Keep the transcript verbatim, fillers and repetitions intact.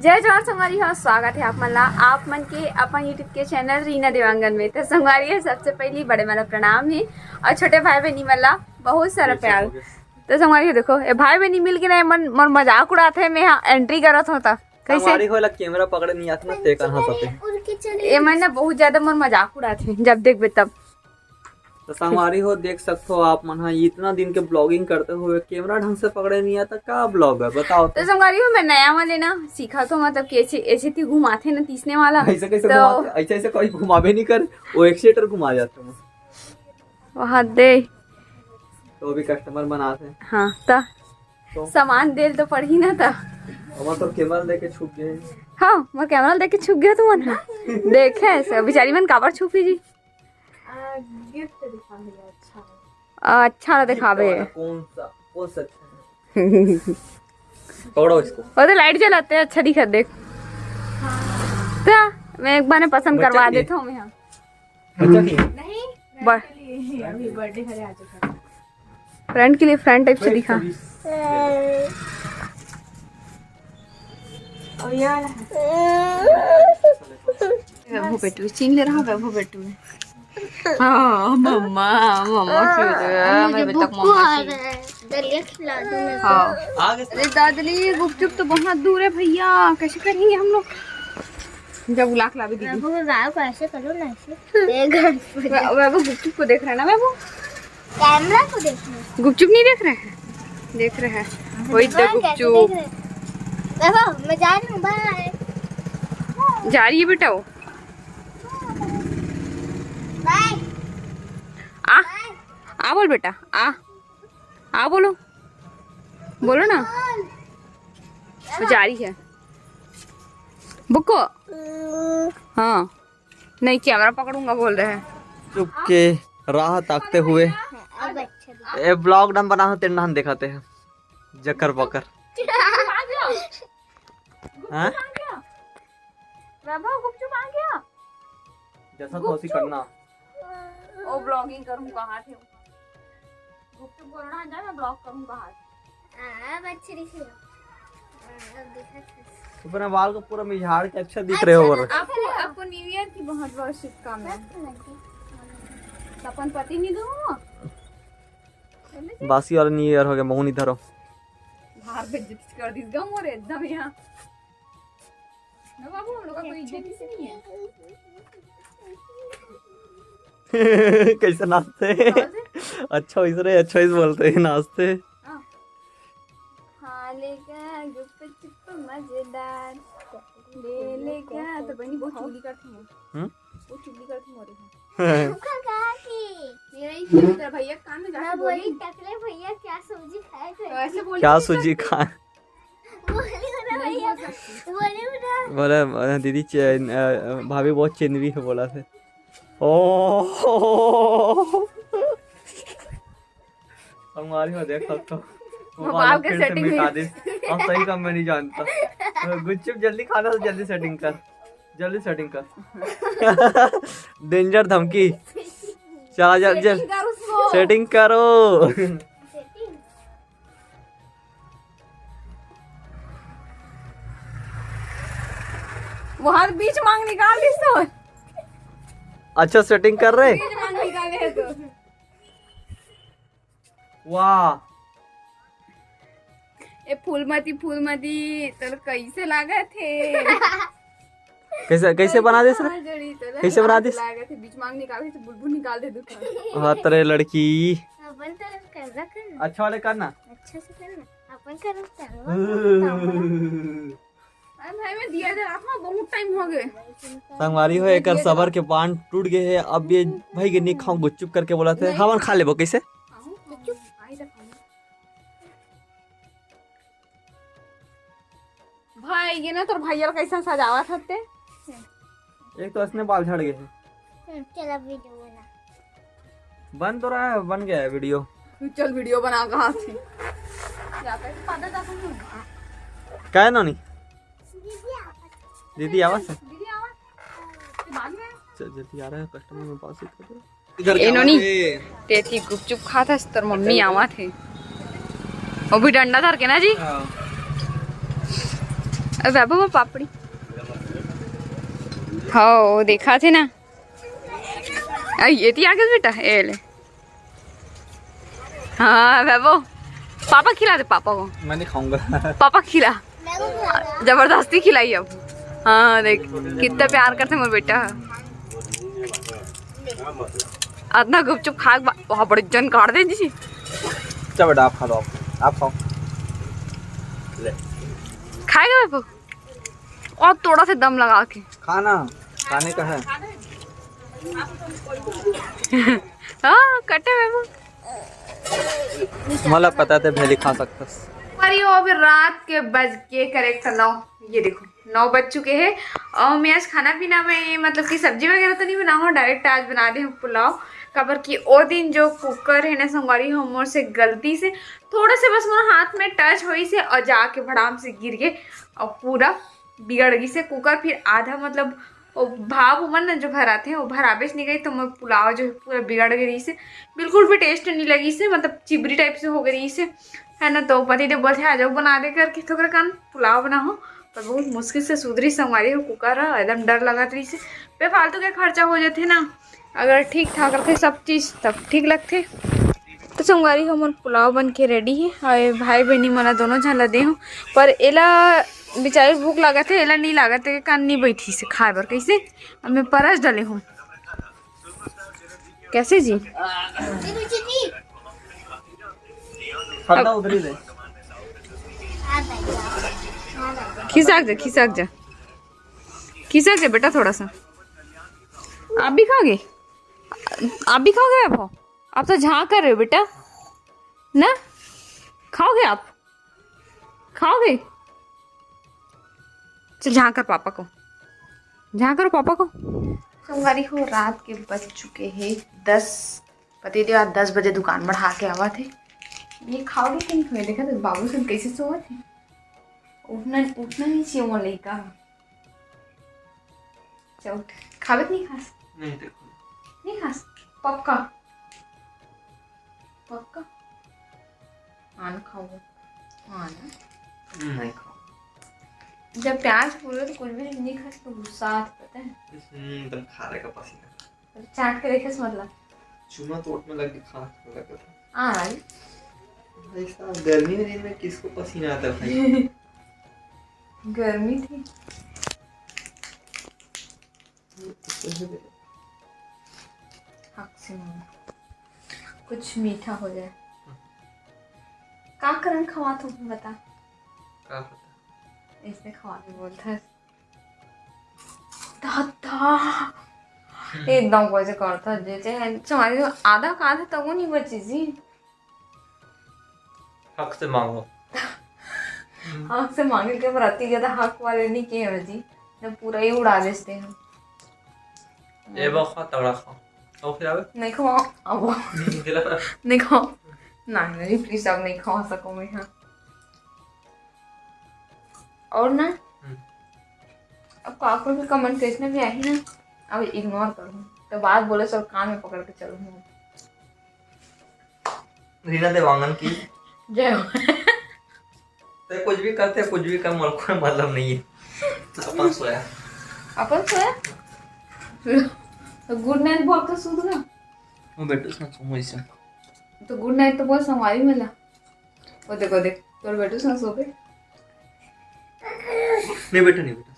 जय जोहार संगवारी हो, स्वागत है आप मन ला, आप मन के अपन YouTube के चैनल रीना देवांगन में। तो संगवारी हो, सबसे पहली बड़े मन ला प्रणाम है और छोटे भाई बहनी मन ला बहुत सारा प्यार। तो संगवारी हो, देखो, ये भाई बहनी मिल के ना मन मोर मजाक उड़ाते हैं, मैं यहाँ एंट्री करत होता। कैसे? संगवारी हो, ला कैमरा पकड़े नहीं आते ना, ते कहाँ पते। ये मन ना बहुत ज्यादा मोर मजाक उड़ाते हैं, जब देखबे तब। तो संगवारी हो, देख सकते हो आप मन हा, इतना दिन के ब्लॉगिंग करते हुए कैमरा ढंग से पकड़े नहीं आता, का ब्लॉग है बताओ तो? तो संगवारी हो, मैं नया वाले ना सीखा तो, मतलब कि ऐसे, ऐसे थी घुमाते ना तीसने वाला। ऐसे कैसे तो घुमाते? ऐसे ऐसे कोई घुमावे नहीं कर, वो एक्सीटर घुमा जाते हैं। वहाँ दे। तो अभी कस्टमर बनाते हैं। हाँ, ता तो? सामान देल तो पड़ही ना ता। हमार तो कैमरा लेके छुप गए। हाँ, मैं कैमरा लेके छुप गया तुमन। देखे ऐसे, बिचारी मन काबर छुपी जी? आ, गिफ्ट दिखा भैया, अच्छा है। आ, अच्छा ना दिखावे। वाला कौन सा, कौन सा अच्छा है? पकड़ो इसको। वो तो लाइट जलाते हैं, अच्छा दिखा देख। तो मैं एक बार पसंद बच्चा करवा के लिए? देता हूँ मैं यहाँ। बच्चा के लिए? नहीं, ब- friend के लिए, अभी बर्थडे हरे आज का। फ्रेंड के लिए फ्रेंड टाइप से दिखा। और ये वाला है। वैभव बेटू, चीन ले रहा वैभव बेटू। हाँ, मम्मा, मम्मा क्यों रे? मैं अभी तक मम्मा की। दलिया खिला दो मेरे को। हाँ। अरे दादली, गुपचुप तो बहुत दूर है भैया, कैसे करेंगे हम लोग? जब उलाक लावे दीदी। वैभव के गाल को ऐसे करो ना, ऐसे। एक घंटे। वै-, वैभव गुपचुप को देख रहा है ना वैभव? कैमरा को देख रहा है। गुपचुप नहीं देख रहे हैं? देख रहे हैं। वही तो कैसे गुपचुप। देख रहे हैं? वैभव, मैं जा रही हूँ, बाय। जा रही है बेटा वो। बाय। आ, बाय। आ बोल बेटा, आ, आ बोलो, बोलो ना। वो जा रही है। बुक्को। हाँ, नहीं, कैमरा पकड़ूंगा बोल रहे हैं। चुप के राह ताकते हुए। अब अच्छा दिखा। ए, ब्लॉग डन बना हो, तेरे नाम दिखाते हैं। जकर बकर। हाँ? वैभव, गुपचुप आ गया। जैसा था उसी करना। ओ, ब्लॉगिंग करूँ कहाँ थे? गुपचुप बोलना है, जा, मैं ब्लॉग करूँ कहाँ थे? हाँ, अब अच्छी दिख रही हो। हाँ, अब दिखा थे। सुपना बाल को पूरा मिझाड़ के अच्छा दिख रहे हो बोल रहे। आपको, आपको न्यू ईयर की बहुत बहुत शुभकामनाएं। सपन पति नहीं दूँ। बासी वाला न्यू ईयर हो गया, मुंह नहीं धरो। बाहर बेइज्जती कर दी गाँव और एकदम यहाँ। ना बाबू, हम लोग का कोई इज्जत ही नहीं है। कैसे नाचते हैं? अच्छा वैसे रे, अच्छा वैसे बोलते हैं, नाचते हैं। हाँ। खा लेगा गुपचुप मजेदार, ले लेगा। तो बहनी बहुत चुगली करती है। हम्म? वो चुगली करती मोरे है। मेरा ही तेरा भैया कान में जाके बोली, बोली, "टकले भैया क्या सब्जी खाए थे?" तो ऐसे बोली क्या सब्जी खाए? बोली ना भैया, बोली ना। बोले, बोले, "दीदी चे-, अ, अ, भाभी बहुत चेनवी है," बोला थे। ओ। संगवारी हो देख सकते हो। वो बाल के फिर से सेटिंग मिटा हुई। दे। अब सही काम मैं नहीं जानता। गुपचुप जल्दी खाना तो जल्दी सेटिंग कर, जल्दी सेटिंग कर। डेंजर धमकी। चला जल्दी सेटिंग कर उसको। सेटिंग करो। वहां बीच मांग निकाल दी तो। अच्छा सेटिंग कर रहे। बीच मांग निकाले है तो। वाह। ए फूलमती, फूलमती, तोर कैसे लागत हे? कैसे, कैसे बना दे सर? हाँ, जड़ी तोला कैसे बना दे? लागत हे, बीच मांग निकाल दे, तो बुलबुल निकाल दे दुकान। हाँ, तरे लड़की। अपन तो करना करना। अच्छा वाले करना। अच्छा से करना। अपन करना चाहूँगा। अरे भाई, मैं दिया जलात हूँ, बहुत टाइम हो गए। संगवारी हो, एकर सबर के बांध टूट गए है। अब ये भाई के नहीं खाऊं, गुपचुप करके बोला थे, हमन खा लेबो कैसे? खाऊं? गुपचुप? आई तो खाऊं। भाई, ये ना तोर भैया कैसा सजावा था ते? एक तो इसने बाल झड़ गए हैं। हम्म, चल अब वीडियो बना। बन तो रहा है, बन गया है वीडियो। तू चल वीडियो बना कहाँ से? क्या पे? पादा जा तुम। काय नोनी? दीदी आवाज। दीदी आवाज। दीदी आवाज। ये बाद में। चल जल्दी आ रहा है कस्टमर, में बातचीत कर। ए नोनी, तेती गुपचुप खात हस, तोर मम्मी आवत हे। वो भी डंडा धर के ना जी। हाँ। अब बाबू वो पापड़ी। हो, देखा थे ना। अई, ये ती आगे बेटा, ए ले। हाँ, बाबू, पापा खिला दे पापा को। मैं नहीं खाऊंगा। पापा खिला। जबरदस्ती खिलाई अब। हाँ, देख, कितना प्यार करते मोर बेटा। अतना गुपचुप खा के बा-, वहाँ बड़े जन काट दे जी। चल बेटा, आप खा लो, आप, आप खाओ। खाएगा बाबू? और थोड़ा सा दम लगा के। खाना, खाने का है। हाँ, कटे बाबू। मला पता थे भेली खा सकथस। पर ये अभी रात के बज के करेक्ट नौ, ये देखो, नौ बज चुके हैं। और मैं आज खाना पीना में, मतलब कि सब्जी वगैरह तो नहीं बनाऊँ, डायरेक्ट आज बना दे हूँ पुलाव। काबर कि ओ दिन जो कुकर है ना संगवारी हो, मोर से गलती से थोड़ा से बस मोर हाथ में टच होइस हे और जाके भड़ाम से गिर गे और पूरा बिगड़ गिस हे कुकर। फिर आधा, मतलब, वो भाप उमन ना जो भराथे, वो भराबेच नहीं गई, तो मोर पुलाव जो है पूरा बिगड़ गे रहिस हे, बिल्कुल भी टेस्ट नहीं लगिस हे, मतलब चिबरी टाइप से हो गे रहिस हे, है ना। तो पति देव बोलथे, "आ जाओ बना दे," करके, तो ओकरे कारण पुलाव बनाहूँ, पर बहुत मुश्किल से सुधरी संगवारी हो कुकर ह, एकदम डर लगत रहिस हे। बेफालतू के खर्चा हो जाथे ना, अगर ठीक ठाक रथे सब चीज तब ठीक लगथे। तो संगवारी हो, मोर पुलाव बन के रेडी हे, और ये भाई बहिनी मन ला दोनों झन ला दे हूँ, पर एला बेचारी भूख लागत हे, एला नहीं लागत हे, कान नहीं बैठी से खाए बर, कैसे? अब मैं परस डाले हूँ, कैसे जी? खन्ना उधर ही दे। खिसक जा, खिसक जा, खिसक जा बेटा थोड़ा सा। आप भी खाओगे? आप भी खाओगे? आप हो, आप तो झांक कर रहे हो बेटा, ना? खाओगे आप? खाओगे? चल, झांक कर पापा को, झांक करो पापा को। संगवारी हो, रात के बज चुके हैं दस। पति देव आज दस बजे दुकान बढ़ा के आवा थे। ये खाओगे कि नहीं खाओगे? देखा तो बाबू सुन कैसे सोवत हे। उठना, उठना नहीं चाहिए वो लइका। चल उठ, खावे कि नहीं खास? नहीं, देखो। नहीं खास? पक्का? पक्का? आन खाओ। हाँ ना? नहीं खाओ। जब प्यार से बोलो तो कुछ भी नहीं खास, तो गुस्सा आता, पता है? हम्म, एकदम खारे का पसीना। चाट के देखे से मतलब। चूमा तो ओठ में लग के खाना लग गया था। हाँ भाई। भाई साहब, गर्मी के दिन में किसको पसीना आता है भाई? गर्मी थी। हक से मांगो। कुछ मीठा हो जाए। का करन खवा तू बता। का पता? इसने खवा के बोलता है। दादा। एकदम कैसे करता जैसे हमारे आधा का आधा तक नहीं बची जी। हक से मांगो। हक से मांगे के बराती ज्यादा हक वाले नहीं के हैं जी, न पूरा ही उड़ा देते हैं। ए बा खा, तगड़ा खा। और फिर आवे? नहीं खाओ, अब नहीं खिला। नहीं खाओ। नहीं, नहीं, प्लीज, अब नहीं खा सको मैं, हाँ। और ना, हम्म। अब का-, कोई भी कमेंट कैसे भी आई ना, अब इग्नोर करूँ, तो बात बोले सो कान में पकड़ के चलूँ। रीना देवांगन की जय हो। ते कुछ भी करते, कुछ भी कर, मोला कोई मतलब नहीं है। अपन सोया। अपन सोया? तो गुड नाइट बोल के सूत ना। वो बेटू सन सो वैसे। तो गुड नाइट तो बोल संगवारी मिला। वो देखो, देख, तोर बेटू सन सो गए। नहीं बेटा, नहीं बेटा।